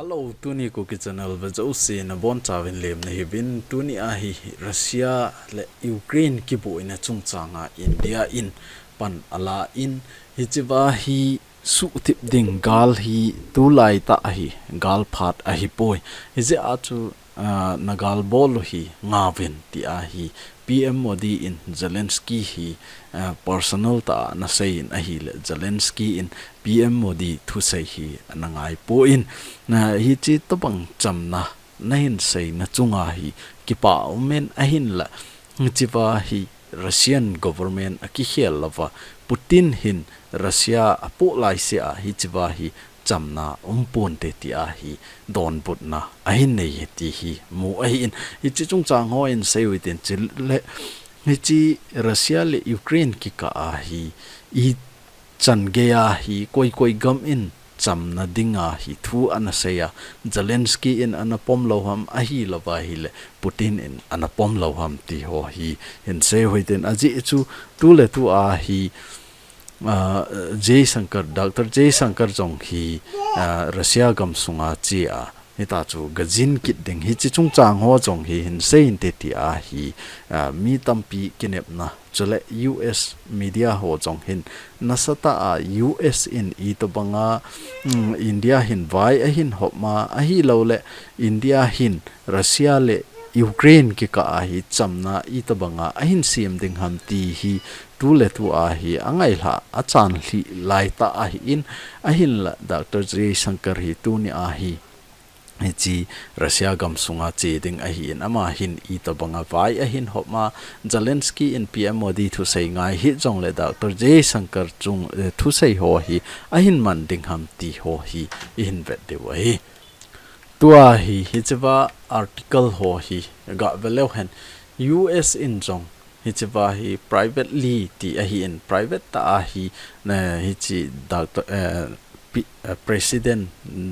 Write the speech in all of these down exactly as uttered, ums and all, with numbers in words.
Hello, tuni Kuki Channel vejouse nabonchauvin lemna hiuvin. Tuni ahi Russia le Ukraine kiboina chungchanga India in pan ala in, hichea hi suhthip ding gal hi tulai tah ahi, gal phat ahipoi. Hijeh a chu, ah, nagal bol u hi ngauvin tia hi P M Modi in Zelensky hi, ah, personal tah a anasei in ahile Zelensky in P M Modi thusei hi ana ngaipon, ah, hiche tobang chamna nahin seina chunga hi kipah umin ahinla, hichea hi Russian government akikhel louva Putin hin Russia apoh laisea hichea hi chamna umponte tia hi donbutna ahin nei e ti hi mu ahin. Hiche chungchang hon seiyu hitin, chule hiche Russia le Ukraine kikah a hi ichan geiya hi koi koi gam in chamna dinga hi thu anasei a, Zelensky in anapom lou ham ahilouva ahile Putin in anapom lou ham ti ho hi hin seiyu hitin, ajeh chu tuletu a hi ah, Jaishankar, Doctor Jaishankar jong hi, ah, Russia gamsunga che a, hitia chu gajin kit ding hiche chungchang ho jong hi hin seinte tia hi, ah, mi tampi kinepna, chule U S media ho jong hin nasatah a U S in itobanga, mm, India hin vai ahin hopma ahilouleh India hin Russia le Ukraine kikah a hi chamna itobanga ahin sem ding ham ti hi tuletu a hi angailha achan lhi laitah ahin, ahinla Doctor Jaishankar hi tuni a hi hiche Russia gamsunga che ding ahin, ama hin itobanga vai ahin hopma, Zelensky in P M Modi thusei ngai hih jongle Doctor Jaishankar chung, eh, thusei ho hi ahin man ding ham ti ho hi ihin vet diu ahi. Tua hi, hichea article ho hi gah veleu hen, U S in jong hichea hi privately ti ahin, private tah a hi, eh, hiche Doctor, eh, P-, eh, President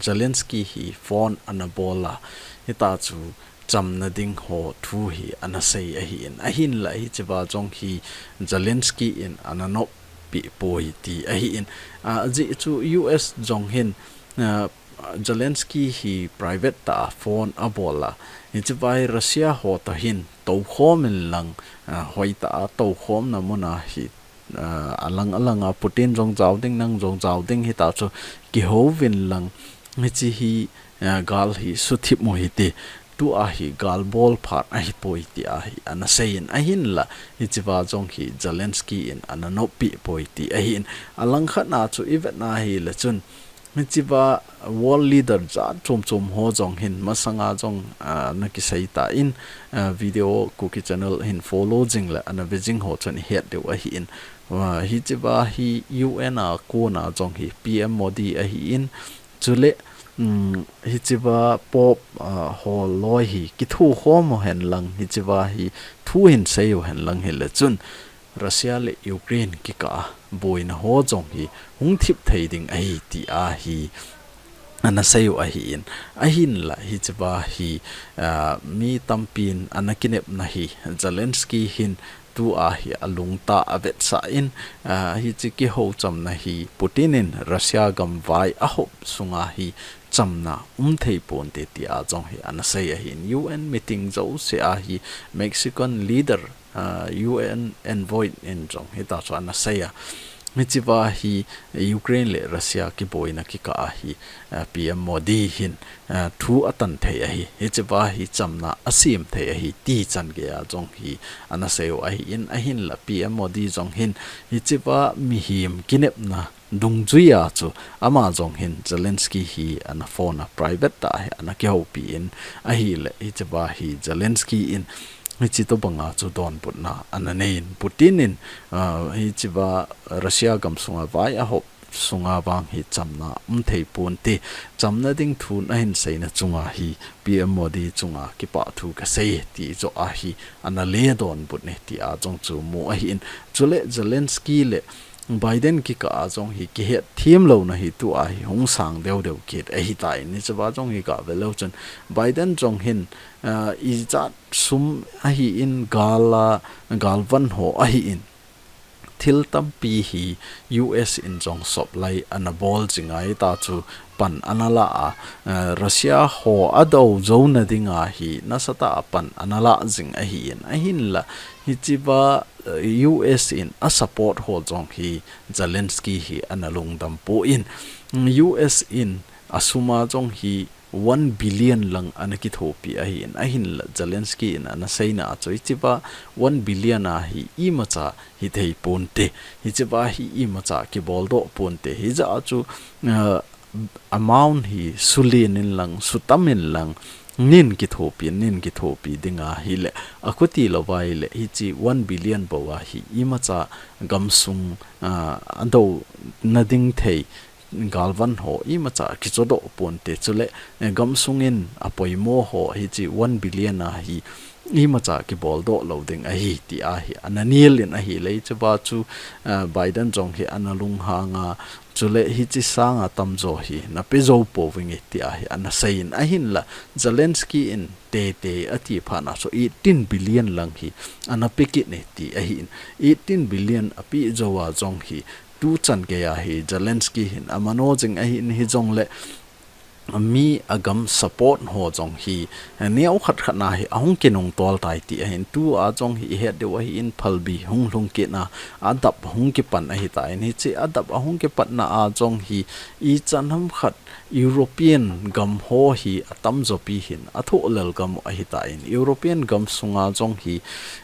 Zelensky hi phone anabol a, hitia chu chamna ding ho thu hi anasei ahin, ahinla hichea jong hi Zelensky in ananop peh poi ti ahin, ah, ajeh chu U S jong hin, ah, Zelensky hi private tah a phone abol a, hichea hi Russia ho toh hin toukhom inlang, ah, hoitah a toukhomna muna hi, ah, alang alanga Putin jong jao ding, nang jong jao ding, hitia chu kihouvin lang, hiche hi, ah, gal hi suthip u hite, tua hi gal bol phat ahipoi tia hi anasei in, ahinla hichea jong hi Zelensky in ananop peh poi ti ahin, alangkhat na chu ivet na hile chun, hichea world leader jat chom chom ho jong hin masanga jong, ah, nakisei tan, ah, video Kuki Channel hin follow jing le anave jing ho chun ihet diu ahin, ah, hichea hi U N a kona jong hi P M Modi ahin, chule, um, hichea Pope, ah, ho loi hi kithukhom u hen lang, hichea hi thu hin seiyu hen lang hile chun, Russia le Ukraine kikah a boina ho jong hi hung thip thei ding ahi tia hi anaseiyu ahin, ahinla hichea hi, ah, mi tampin anakinepna hi Zelensky hin tua hi alungtah a avetsah in, ah, hiche kihou chamna hi Putin in Russia gam vai ahop sunga hi chamna umthei ponte tia jong hi anasei ahin, U N meeting jouse a hi Mexican leader, ah, U N envoy in jong hitia chu anasei a. Hichea hi Ukraine le Russia kiboina kikah a hi, ah, P M Modi hin, ah, thu atan thei ahi. Hichea hi chamna asem thei ahi ti chan geiya jong hi anaseiyu ahin, ahinla P M Modi jong hin hichea mihem kinepna dungjuia chu ama jong hin Zelensky hi anaphone a private tah a hi anakihoupi in ahile, hichea hi Zelensky in hiche tobanga chu donbutna ananei in, Putin in, ah, hichea Russia gamsunga vai ahop sunga vang hi chamna umthei ponte, chamna ding thu nahin seina chunga hi P M Modi chunga kipah thu kasei ti joh a hi anale donbut e tia jong chu mu ahin, chule Zelensky le Biden kikah a jong hi kihetthem louna hi tua hi hung sang deu deu kit ahitan, hichea jong hi gah veleu chun Biden jong hin, ah, ijat sum ahin, gal a, galvan ho ahin, thil tampi hi U S in jong supply ana bol jing ahi ta chu pan ana la a, eh, Russia ho adou jou na dinga hi nasatah a pan ana la jing ahin, ahinla hiche va, eh, U S in a support ho jong hi Zelensky hi ana lungdam poi. U S in a sum a jong hi one billion lang ana kithopi ahin, ahinla Zelensky in ana seina a chu hiche va one billion a hi imacha hithei ponte, hiche va hi imacha kibol doh ponte, hijeh a chu, eh, amount hi sulen in lang, sutam in lang, nin kithopi, nin kithopi dinga hile, akhuti lou va hile, hiche one billion bou a hi imacha gamsung, ah, adou na ding thei galvan ho imacha kichodoh ponte, chule, eh, gamsung in apoimo ho hiche one billion a hi imacha kibol doh lou ding ahi ti a hi ana nel in ahile, hiche va chu, eh, Biden jong hi ana lunghang a, chule hiche sanga tamjo hi nape jou pouvinge ti a hi ana seiyin, ahinla Zelensky in tete ati phat na chu eighteen billion lang hi ana pe kit e ti ahin, eighteen billion ape jou a jong hi tuchan geiya hi Zelensky hin amano jing ahin, hijongle mi agam support ho jong hi, eh, neo khat khat na hi ahung kinung tol tai ti ahin, tua jong hi ihet diu ahin, phalbi hung lhung kit na, adap hung kipan ahitan, hiche adap ahung kipat na a jong hi ichan ham khat European gam ho hi atamjo pi hin athoh lel gam ahitan, European gam sunga jong hi,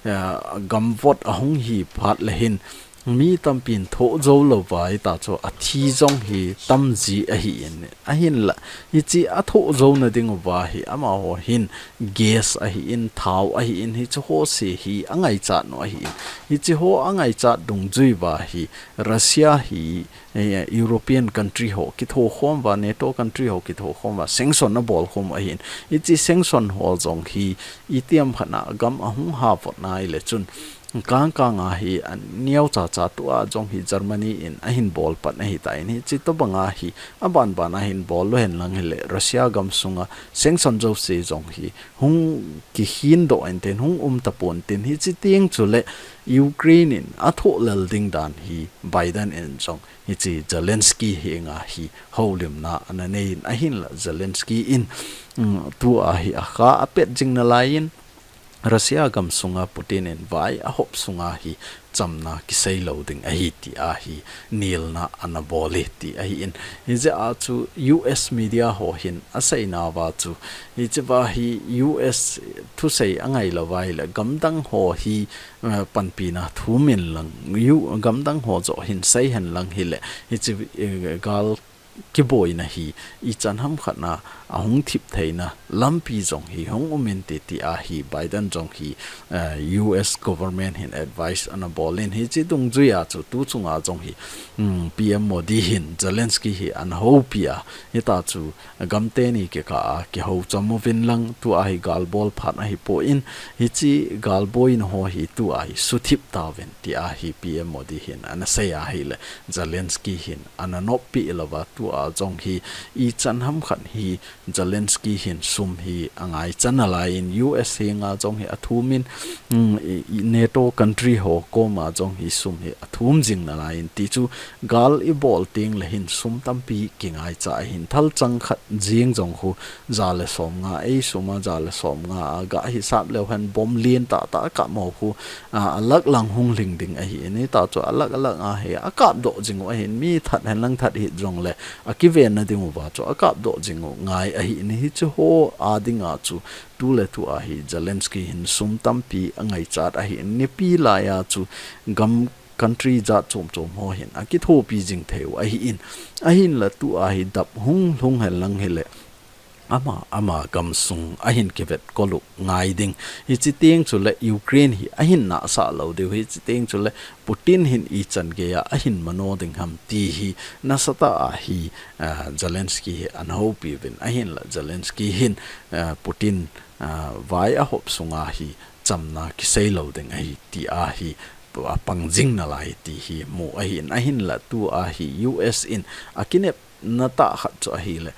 eh, gam vot ahung hi phat le hin, mi tampin thoh jou lou va hita chu athi jong hi tamji ahin, ahinla hiche athoh jou na ding uva hi amaho hin gas ahin, thao ahin, hiche ho se hi angaichat u ahin, hiche ho angaichat dungjui va hi Russia hi, eh, European country ho kitho khom va, NATO country ho kitho khom va, sanction abol khom ahin, hiche sanction ho jong hi itiham khat na gam ahung ha vot na ile chun, kang kang a hi aneo cha cha tua jong hi Germany in ahin bol pan ahitan, hiche tobang a hi aban ban a hin bol lou hen lang hile, Russia gam sunga sanction jouse jong hi hung kikhin doh intin, hung um ta pontin, hiche teng chule Ukraine in athoh lel ding dan hi Biden in jong hiche Zelensky henga hi houlimna ana neiyin, ahinla Zelensky in, um, tua hi akha apet jing nalaiyin, Russia gam sunga Putin in vai ahop sunga hi chamna kisei lou ding ahi ti a hi nelna ana bol e ti ahin. Hijeh a chu U S media ho hin aseina va chu, hiche va hi U S thusei angai lou va hile, gamdang ho hi, eh, panpina thum in lang, U-, gamdang ho joh hin sei hen lang hile, hiche, eh, gal kiboina hi ichan ham khat na ahung thip theina lampi jong hi hung um inte ti a hi Biden jong hi, eh, U S government hin advice ana bol in, hiche dungjui a chu tu chunga jong hi, um, P M Modi hin Zelensky hi ana houpi a, hita chu gam teni kikah a kihou chom uvin lang, tua hi gal bol phat ahi pon, hiche gal boina ho hi tua hi suthip tauvin ti a hi P M Modi hin ana sei ahile, Zelensky hin ana noppi lou va, tua jong hi ichan ham khat hi Zelensky hin sum hi angaichat nalaiyin, U S henga jong hi athum in, um, i, i NATO country ho koma jong hi sum hi athum jing nalaiyin, ti chu gal ibol teng le hin sum tampi kingaichat ahin, thalchang khat jeng jong khu ja le som nga, ei sum a ja le som nga a ga hisap leu hen, bomb lien tah tah akap mo khu, a, alak lang hung lhing ding ahin, hita chu alak alak a hi akap doh jing u ahin, mi that hen lang that hih jongle akiven na ding uva chu akap doh jing u ngai ahin, hiche ho a dinga chu tu le tu a hi Zelensky hin sum tampi angaichat ahin, nipi lai a chu gam country jat chom chom ho hin akithopi jing thei u ahin, ahinla tua hi dap hung lhung hen lang hile, ama, ama gam sung ahin kivet kol u ngai ding. Hiche teng chule Ukraine hi ahin nahsah lou diu, hiche teng chule Putin hin ichan geiya ahin mano ding ham ti hi nasatah a hi, ah, Zelensky hi ana houpi uvin, ahinla Zelensky hin, ah, Putin, ah, vai ahop sunga hi chamna kisei lou ding ahi ti a hi apang jing nalai ti hi mu ahin, ahinla tua hi U S in akinep na tah khat chu ahile,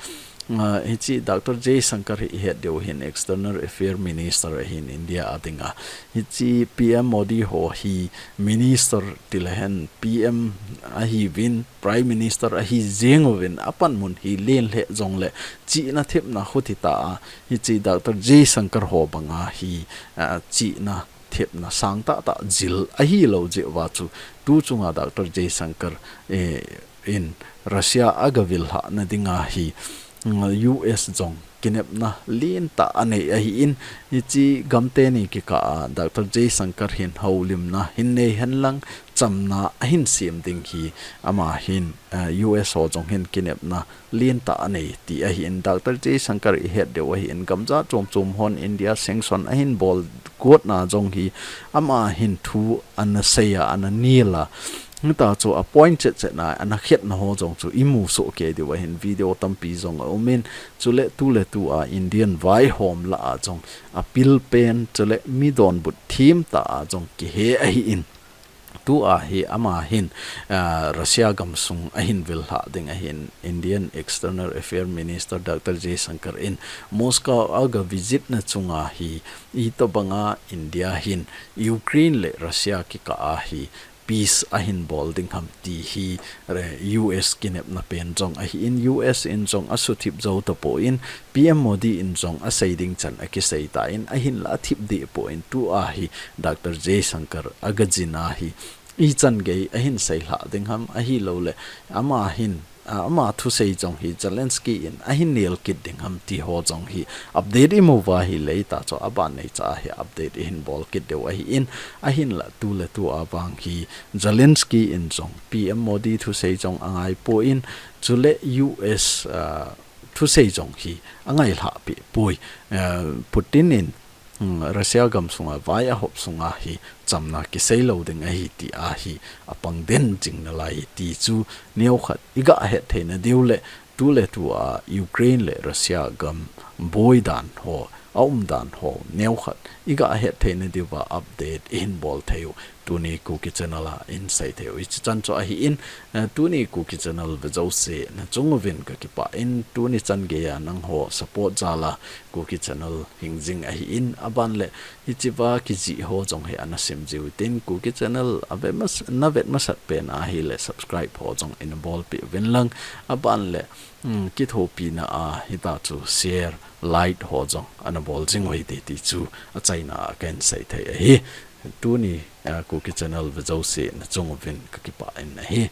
Ah, hiche Doctor Jaishankar hi ihet diu hin External Affair Minister ahin India a dinga. Hiche P M Modi ho hi Minister tilehen P M ahiuvin, Prime Minister ahi jenguvin, apanmun hi len lheh jongle chihna thepna khuti ta a, hiche Doctor Jaishankar ho banga hi, ah, chihna thepna sang tahtah jil ahilou jeh uva chu, tu chunga Doctor Jaishankar, eh, in Russia agavil lhahna dinga hi, mm, U S jong kinepna lentah anei ahin, hiche gam teni kikah a Doctor Jaishankar hin houlimna hin nei henlang chamna ahin sem ding hi ama hin, eh, U S ho jong hin kinepna lentah anei ti ahin, Doctor Jaishankar ihet diu ahin, gamjat chom chom hon India sanction ahin bol gotna jong hi ama hin thu ana sei a, ana nel a. Hita chu a point chet chet na, ana khetna ho jong chu imu soh kei diu ahin, video tampi jong aumin, chule tuletu a Indian vaihom lah a jong apil pen, chule mi donbut thim tah a jong kihe ahin. Tua hi ama hin, ah, Russia gamsung ahin vil lhah ding ahin, Indian External Affair Minister Doctor Jaishankar in Moscow aga visit na chunga hi, itobanga India hin Ukraine le Russia kikah a hi peace ahin bol ding ham ti hi, re, U S kinepna pen jong ahin, U S in jong asuthip jou tapon, P M Modi in jong asei ding chan akisei tan, ahinla athip deh pon, tua hi Doctor Jaishankar agajin a hi ichan gei ahin sei lhah ding ham, ahilouleh ama hin, a, ama thusei jong hi Zelensky in ahin nel kit ding ham ti ho jong hi update imu uva ahile, hita chu aban neicha a hi update ihin bol kit diu ahin, ahinla tuletu a vang hi Zelensky in jong P M Modi thusei jong angai pon, chule U S, a, thusei jong hi angai lhah peh poi. Eh, Putin in, mm, Russia gamsunga vai ahop sunga hi chamna kisei lou ding ahi ti a hi apang den jing nalai ti chu neokhat iga het theina diu le, tuletu a Ukraine le Russia gam boi dan ho, aum dan ho neokhat iga het theina diuva update ihin bol thei u. Tuni Kuki Channel a insei thei u hichi chan chu ahin, eh, tuni Kuki Channel ve jouse nachung uvin kakipah in, tuni chan geiya nangho support jal a Kuki Channel hing jing ahin, aban le hichea kijih ho jong hi ana sim jiu hitin, Kuki Channel ave mas-, navet masat pen ahile subscribe ho jong ina bolpeh uvin lang, aban le, mm, kithopina a hita chu share, like ho jong ana bol jing u hite ti chu achaina a kahin sei thei ahi. Tuni, ah, Kuki Channel ve jouse nachung uvin kakipah in ahi.